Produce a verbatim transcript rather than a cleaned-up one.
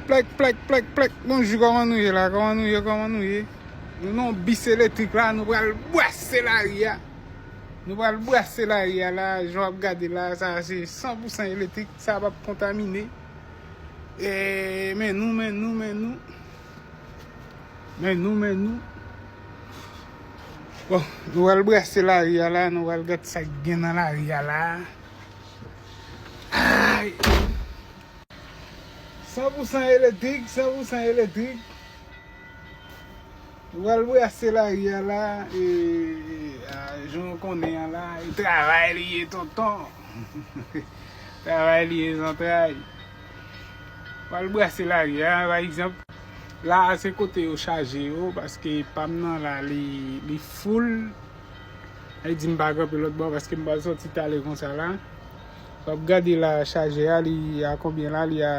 Plèk, plèk, plèk, plèk. Bonjou, kòman nou ye la? Kòman nou ye? Kòman nou ye? Nou nan yon bis elektrik la, nou pral bwase lari a. Nou pral bwase lari a la, jan w ap gade la, sa se san pou san elektrik, sa p ap kontamine. E, men nou, men nou, men nou. Men nou, men nou. Bon, nou pral bwase lari a la, nou pral gade sa k gen nan lari a la. Ay! San pou san elektrik, san pou san elektrik. Nou pral bwase lari a la, e, a, jan w konnen an la, e travay li ye, tonton. Travay li ye, zantray. Pral bwase lari a, pa egzanp, la a se kote yo chaje yo, paske pa m nan la, li, li full. Sa vle di m pa kanpe lòt bò, paske m pral sòti talè konsa la. W ap gade la, chaje a, li a konbyen la? Li a